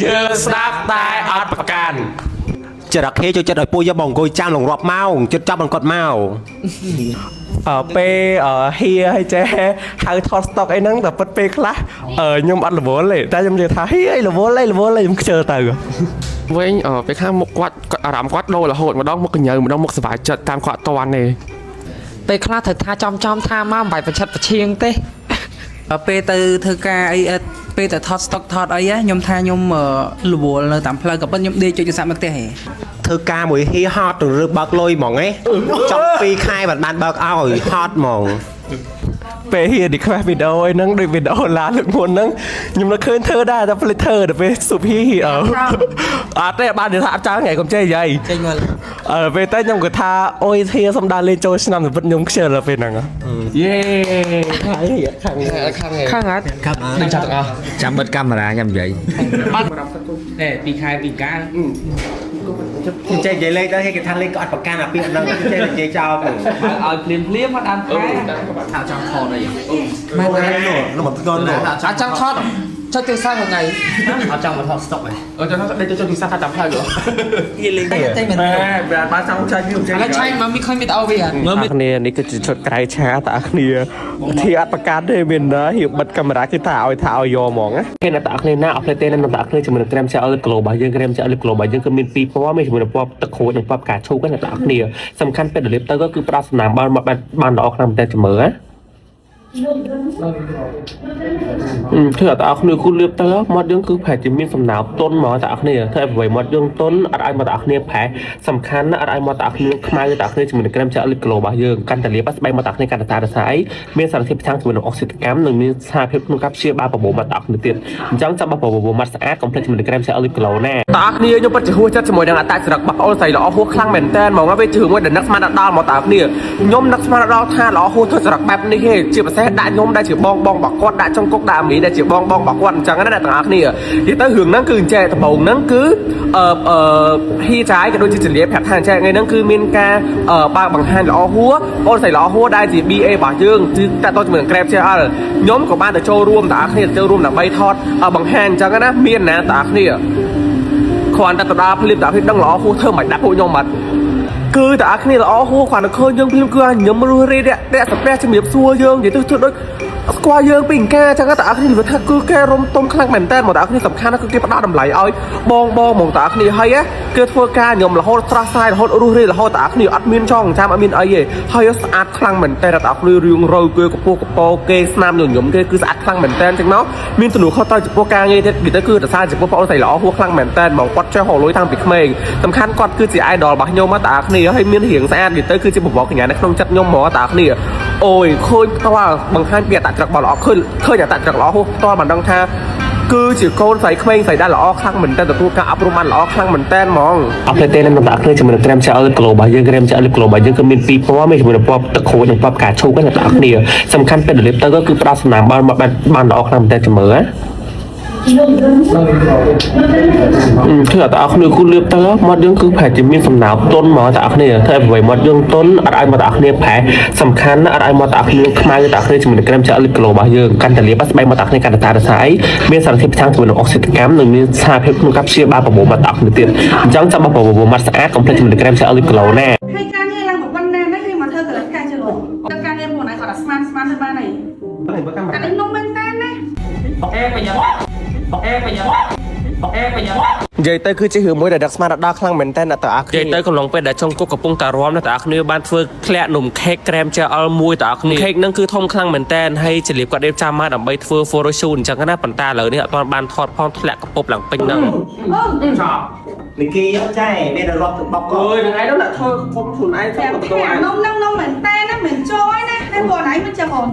យើងស្ដាប់តែអត់ប្រកាន់ ចរិតគេចូលចិត្តឲ្យពួកយកមកអង្គុយចាំលងរាប់ម៉ោងចិត្តចាប់មិនគាត់មក ពេលហៀឲ្យចេះហៅថតស្តុកអីហ្នឹងតែពិតពេលខ្លះខ្ញុំអត់រវល់ទេតែខ្ញុំនិយាយថាហៀអីរវល់អីរវល់អីខ្ញុំខ្ជិលទៅ វិញពេលខ្លះមុខគាត់គាត់អារម្មណ៍គាត់ដូររហូតម្ដងមុខកញើម្ដងមុខសប្បាយចិត្តតាមគាត់អត់តាន់ទេ ពេលខ្លះត្រូវថាចំចំថាមកមិនបាច់ប្រឆិតប្រឈៀងទេ ពេលទៅធ្វើការអីអត់ពេលទៅថតស្តុកថតអីហ៎ខ្ញុំថាខ្ញុំរវល់នៅតាមផ្លូវក៏ប៉ុន្តែខ្ញុំដេកចុចទូរស័ព្ទមកផ្ទះហ៎ ធ្វើការមួយហ៊ីហត់ទៅឬបើកលុយហ្មងឯងចប់2ខែមិនបានបើកឲ្យហត់ហ្មង ពេលហៀ request វីដេអូអីហ្នឹងដូចវីដេអូឡាលើកមុនហ្នឹងខ្ញុំនៅឃើញធ្វើដែរតែភ្លេចធ្វើដល់ពេលសុភីហៀអត់ទេបាននិយាយថាអត់ចង់ថ្ងៃកុំចេះនិយាយ ចេញមក ពេលទៅខ្ញុំក៏ថាអូយធាសំដាលេងចូលឆ្នាំតែពិតខ្ញុំខ្ជិលដល់ពេលហ្នឹងយេខាងខាង ខាង ខាងអត់ នឹងចាប់ទាំងអស់ ចាំបិទកាមេរ៉ាចាំនិយាយ តែពីខែពីកាល ចេះនិយាយលេងទៅគេថាលេងក៏អត់ប្រកាន់អាពាក្យហ្នឹងចេះនិយាយចោលហ្មង ឲ្យភ្លាមភ្លាមអត់អានខែថាចង់ថតអី មែនទេនោះនោះមកធ្ងន់នោះ អត់ចង់ថតចុចទូរស័ព្ទមួយថ្ងៃ អត់ចង់មកថតស្តុកទេ ចាំថាដេកចូលទូរស័ព្ទថាតាមផ្លូវហ៎ ចេញមែន បែបានចង់ចាញ់ខ្ញុំចេះ ឥឡូវឆែកមកមានឃើញវីដេអូវាអត់ មើលគ្នានេះគឺជាឈុតក្រៅឆាតាគ្នាធាអត់ប្រកាន់ទេមានណារៀបបិទកាមេរ៉ាគឺថាឲ្យថាឲ្យយកហ្មងណាគេអ្នកតាគ្នាណាអត់ភ្លេចទេណាអ្នកតាគ្នាជាមួយនឹងក្រែមចាអលក្លូរបស់យើងក្រែមចាអលក្លូរបស់យើងគឺមានពីរពណ៌មានជាមួយនឹងពណ៌ទឹកក្រូចនិងពណ៌ផ្កាឈូកណាអ្នកតាគ្នាសំខាន់ពេលដែលលាបទៅក៏គឺផ្ដល់សំណើមបានមកបានល្អខ្លាំងមែនតើចាំមើលណា ធ្វើឲ្យតើគ្នាគូលៀបទៅមាត់យើងគឺប្រហែលជាមានសំណើតុនហ្មងតើគ្នាធ្វើឲ្យអ្វីមាត់យើងតុនអត់ឲ្យមាត់តើគ្នាប្រហែលសំខាន់ណាស់អត់ឲ្យមាត់តើគ្នាខ្មៅតើគ្នាជាមួយនឹងក្រែមចាក់លីក្លូរបស់យើងកាន់តែលាបស្បែកមាត់តើគ្នាកាន់តែតារសាអីមានសារធាតុប្រឆាំងជាមួយនឹងអុកស៊ីតកម្មនិងមានសារភាពក្នុងការព្យាបាលរបបមាត់តើគ្នាទៀតអញ្ចឹងចាំបាច់របបមាត់ស្អាតកុំភ្លេចជាមួយនឹងក្រែមចាក់លីក្លូណាតើគ្នាខ្ញុំពិតជាហួសចិត្តជាមួយនឹងអត្តចរិតរបស់អូនស្រីល្អហួសខ្លាំងមែនតើហ្មងវាជឿមួយដែលនឹកស្មានដល់មកតើគ្នាខ្ញុំនឹកស្មានដល់ថាល្អហួសធ្វើចរិតបែបនេះទេជាពិសេសដាក់ខ្ញុំដែលជាបងបងរបស់គាត់ដាក់ចុងគុកដាក់អាមីដែលជាបងបងរបស់គាត់អញ្ចឹងណាអ្នកទាំងអស់គ្នានិយាយទៅរឿងហ្នឹងគឺអញ្ចេះដំបូងហ្នឹងគឺអឺអឺហ៊ីចាយក៏ដូចជាចលាប្រាប់ថាអញ្ចេះថ្ងៃហ្នឹងគឺមានការបើកបង្ហាញល្អហួសអូនស្រីល្អហួសដែលជា BA របស់យើងគឺតាក់ទងជាមួយនឹង Grab JL ខ្ញុំក៏បានទៅចូលរួមទាំងអស់គ្នាទៅចូលរួមដើម្បីថតបង្ហាញអញ្ចឹងណាមានណាទាំងអស់គ្នា គ្រាន់តែទៅដល់ភ្លាមតែភ្លាមដឹងល្អហួសធ្វើមិនដាក់ពួកខ្ញុំអត់គឺតែអាគ្នាល្អហួសគ្រាន់តែឃើញយើងភ្លាមគឺអាញឹមរស់រាយរាក់ទាក់សាពះជំរាបសួរយើងនិយាយទៅធ្វើដូចស្គាល់យើងពីអង្ការអញ្ចឹងតែអាគ្នានិយាយថាគឺគេរុំទុំខ្លាំងមែនតើមកតែអាគ្នាសំខាន់ណាស់គឺគេផ្ដល់តម្លៃឲ្យបងបងហ្មងតែអាគ្នាហើយគេធ្វើការញឹមរហូតស្រស់ស្រាយរហូតរស់រាយរហូតតែអាគ្នាអត់មានចងចាំអត់មានអីទេហើយស្អាតខ្លាំងមែនតើតែអាគ្នារឿងរូវគេកពស់កពោគេស្នាមញញឹមគេគឺស្អាតខ្លាំងមែនតើអញ្ចឹងមកមានទំនួលខុសត្រូវចំពោះការងារទៀតនិយាយទៅគឺរសារចំពោះបងអូនស្រីល្អហួសខ្លាំងមែនតើហ្មងគាត់ចេះរកលុយតាំងពីក្មេងសំខាន់គាត់គឺជា idol របស់ខ្ញុំមកតាគ្នាហើយមានរៀងស្អាតនិយាយទៅគឺជាបបរកញ្ញានៅក្នុងចិត្តខ្ញុំហ្មងតាគ្នាអូយឃើញផ្ទាល់បង្ហាញពីអត្តចរិតរបស់ល្អឃើញឃើញអត្តចរិតល្អហួសផ្ទាល់មិនដឹងថាគឺជាកូនស្រីក្មេងស្រីដែលល្អខ្លាំងមែនតើទទួលការអប់រំបានល្អខ្លាំងមែនតើហ្មងអត់ភ្លេចទេនឹងដាក់គ្នាជាមួយនឹងក្រែមចាអលក្លូរបស់យើងក្រែមចាអលក្លូរបស់យើងគឺមានពីរពណ៌មានជាមួយនឹងពណ៌ទឹកក្រូចនិងពណ៌ផ្កាឈូកណាអ្នកគ្នាសំខាន់ពេលដែលលាបទៅក៏គឺផ្ដល់សំណើមបានមកបានល្អខ្លាំងមែនតើចាំមើលណា ធ្វើឲ្យតើគ្នាគូលៀបទៅមាត់យើងគឺប្រហែលជាមានសំណើតុនហ្មងតើគ្នាធ្វើឲ្យអ្វីមាត់យើងតុនអត់ឲ្យមាត់តើគ្នាប្រហែលសំខាន់ណាស់អត់ឲ្យមាត់តើគ្នាខ្មៅតើគ្នាជាមួយនឹងក្រែមចាក់លីក្លូរបស់យើងកាន់តែលាបស្បែកមាត់តើគ្នាកាន់តែតារសាអីមានសារធាតុប្រឆាំងជាមួយនឹងអុកស៊ីតកម្មនិងមានសារភាពក្នុងការព្យាបាលរបបមាត់តើគ្នាទៀតអញ្ចឹងចាំបាច់របបមាត់ស្អាតកុំភ្លេចជាមួយនឹងក្រែមចាក់លីក្លូណា ហើយការងារឡើងប៉ុណ្ណាណាហើយមកធ្វើកលិតការចលោទៅការងារពួកណៃគាត់តែស្មានស្មានទៅបានហើយអានេះនំមែនតើណា និយាយទៅគឺជារឿងមួយដែលដឹកស្មានដល់ខ្លាំងមែនតើអ្នកទាំងអស់គ្នានិយាយទៅកំឡុងពេលដែលចុងគុកកំពុងតែរាំអ្នកទាំងអស់គ្នាបានធ្វើធ្លាក់នំខេកក្រែមចែអលមួយទាំងអស់គ្នាខេកហ្នឹងគឺធំខ្លាំងមែនតើហើយចលៀបគាត់រៀបចំមកដើម្បីធ្វើ photo shoot អញ្ចឹងណាប៉ុន្តែឥឡូវនេះអត់ទាន់បានថតផងធ្លាក់កពប់ឡើងពេញហ្នឹង នេះគេយកចែមានតែរាប់ទៅបក អើយថ្ងៃនោះអ្នកធ្វើកពប់ខ្លួនឯងធ្វើ តែ កពប់ អានំនឹងនំមែនតើណាមិនចូលឯណាហើយពួកណៃមិនចឹងអូន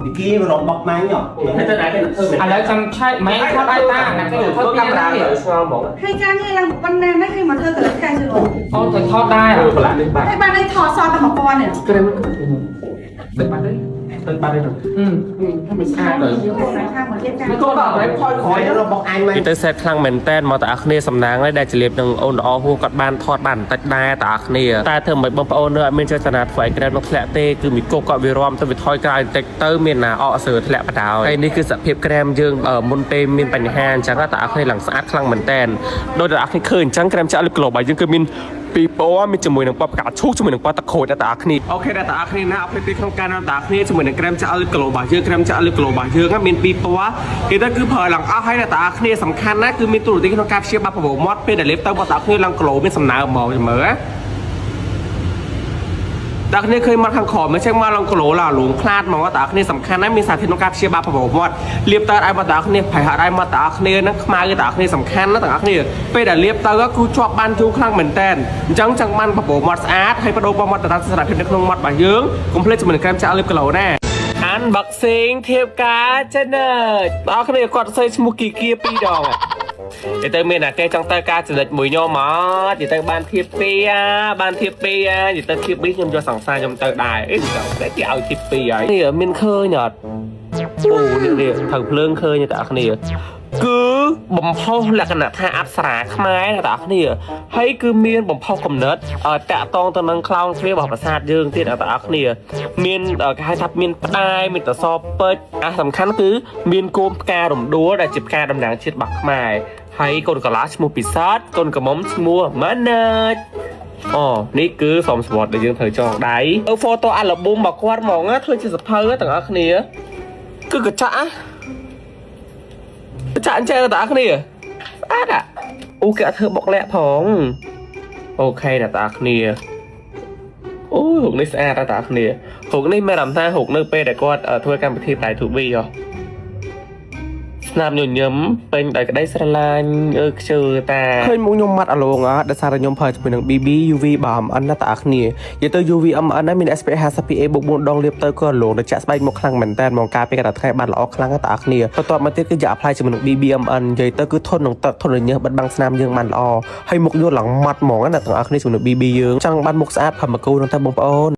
នេះគេរាប់បកម៉ាញ់ហ៎ ហើយទៅណាគេធ្វើមែន ឥឡូវចាំឆែកមិនថតឲ្យតាណាគេថត កាមេរ៉ាលើស្ងល់ហ្មង ហើយការងារឡើងប៉ុណ្ណាណាហើយមកធ្វើកលិតការចលោ អូទៅថតដែរ ប្រឡាក់នេះបាទ ហើយបានឯងថតសល់តែ1000នេះ ក្រែមដឹកបាត់ទេ ទៅបាត់ហើយហ្នឹង មិនស្អាតទៅ ពួកណាខាងមករៀបការ នេះក៏ដល់ហើយផយក្រោយ របស់អញមិន និយាយទៅសេតខ្លាំងមែនតែនមកតើអគ្នាសំណាងហើយដែលចលៀបនឹងអូនល្អហួសគាត់បានថតបានបន្តិចដែរតើអគ្នាតែធ្វើមិនបងប្អូននៅអត់មានចេតនាធ្វើឲ្យក្រែមនឹងធ្លាក់ទេគឺមីគុកគាត់វារំទៅវាថយក្រោយបន្តិចទៅមានណាអកសើធ្លាក់បដ ாய் ហើយនេះគឺសភាពក្រែមយើងមុនពេលមានបញ្ហាអញ្ចឹងតើអគ្នាឡើងស្អាតខ្លាំងមែនតែនដោយតើអគ្នាឃើញអញ្ចឹងក្រែមចាក់លិបក្លូបយើងគឺមានពីរពណ៌មានជាមួយនឹងពណ៌ផ្កាឈូកជាមួយនឹងពណ៌ទឹកក្រូចដល់តើអគ្នា OK ដល់តើអគ្នាណាអភ័យទីក្នុងការដល់តើអគ្នាជាមួយនឹងក្រែមចាក់លិបក្លូរបស់យើងក្រែមចាក់លិបក្លូរបស់យើងមានពីរពណ៌គេទៅគឺប្រើឡើងអស់ហើយដល់តើអគ្នាសំខាន់ណាស់គឺមានទូរទស្សន៍ក្នុងការព្យាបាលប្រមូលមាត់ពេលដែលលេបទៅបើតើអគ្នាឡើងក្លូមានសំណើមហ្មងមើលតើគ្នាឃើញមាត់ខាងក្រោមមិនចឹងមកឡើងគីឡូឡាលងខ្លាតហ្មងតើគ្នាសំខាន់ណាស់មានសារធាតុក្នុងការព្យាបាលប្រមូលមាត់លាបតើឲ្យមកតើគ្នាប្រហែលឲ្យមកតើគ្នាហ្នឹងខ្មៅតើគ្នាសំខាន់ណាស់ទាំងអស់គ្នាពេលដែលលាបទៅគឺជាប់បានយូរខ្លាំងមែនតើអញ្ចឹងចង់បានប្រមូលមាត់ស្អាតហើយបដូរពណ៌មាត់ទៅតាមស្ថានភាពនៅក្នុងមាត់របស់យើងកុំភ្លេចជាមួយនឹងក្រែមចាក់លាបគីឡូណា Unboxing ធៀបការចំណិចបងគ្នាគាត់សេឈ្មោះគីគៀពីរដងនិយាយទៅមានអាគេចង់ទៅការចំណិចមួយខ្ញុំអត់និយាយទៅបានធៀបពីរបានធៀបពីរនិយាយទៅធៀបពីរខ្ញុំយកសង្សារខ្ញុំទៅដែរអីតែគេឲ្យធៀបពីរហើយនេះមានឃើញអត់អូនេះនេះត្រូវភ្លើងឃើញតែអស់គ្នាគឺបំផុសលក្ខណៈថាអប្សរាខ្មែរណាបងប្អូនហើយគឺមានបំផុសកំណត់តាក់តងទៅនឹងខ្លោងទ្វាររបស់ប្រាសាទយើងទៀតណាបងប្អូនមានគេហៅថាមានផ្ដែមានតសពេជ្រអាសំខាន់គឺមានគោមផ្ការំដួលដែលជាផ្កាតំណាងជាតិរបស់ខ្មែរហើយកូនកលាឈ្មោះពិសតកូនក្រមុំឈ្មោះម៉ាណិចអូនេះគឺសមស្វត្តដែលយើងត្រូវចងដៃអឺ photo album របស់គាត់ហ្មងធ្វើជាសភៅទាំងអស់គ្នាគឺកញ្ចក់ចាក់អញ្ចឹងតើគ្នាស្អាតอ่ะអូគេអត់ធ្វើបុកលាក់ផង OK ដល់តើគ្នាអូរូបនេះស្អាតដល់តើគ្នារូបនេះមានអារម្មណ៍ថារូបនៅពេលដែលគាត់ធ្វើកម្មវិធីផ្នែក 2B ហ៎ស្នាមញញឹមពេញដោយក្តីស្រឡាញ់អើខ្ជើតាឃើញមុខខ្ញុំម៉ាត់អលងអត់ដោយសារតែខ្ញុំប្រើជាមួយនឹង BB UV បើ MN ណាតើគ្នានិយាយទៅ UV MN ណាមាន SPF 50 PA បូក4ដងលាបទៅក៏លងទៅចាក់ស្បែកមកខ្លាំងមែនតើហ្មងការពេលកណ្ដាលថ្ងៃបានល្អខ្លាំងណាតើគ្នាបន្ទាប់មកទៀតគឺយក apply ជាមួយនឹង BB MN និយាយទៅគឺធន់នឹងទឹកធន់នឹងញើសបិទបាំងស្នាមយើងបានល្អហើយមុខយល់ឡើងម៉ត់ហ្មងណាទាំងអស់គ្នាជាមួយនឹង BB យើងចង់បានមុខស្អាតប្រើមកគូនឹងទៅបងប្អូន។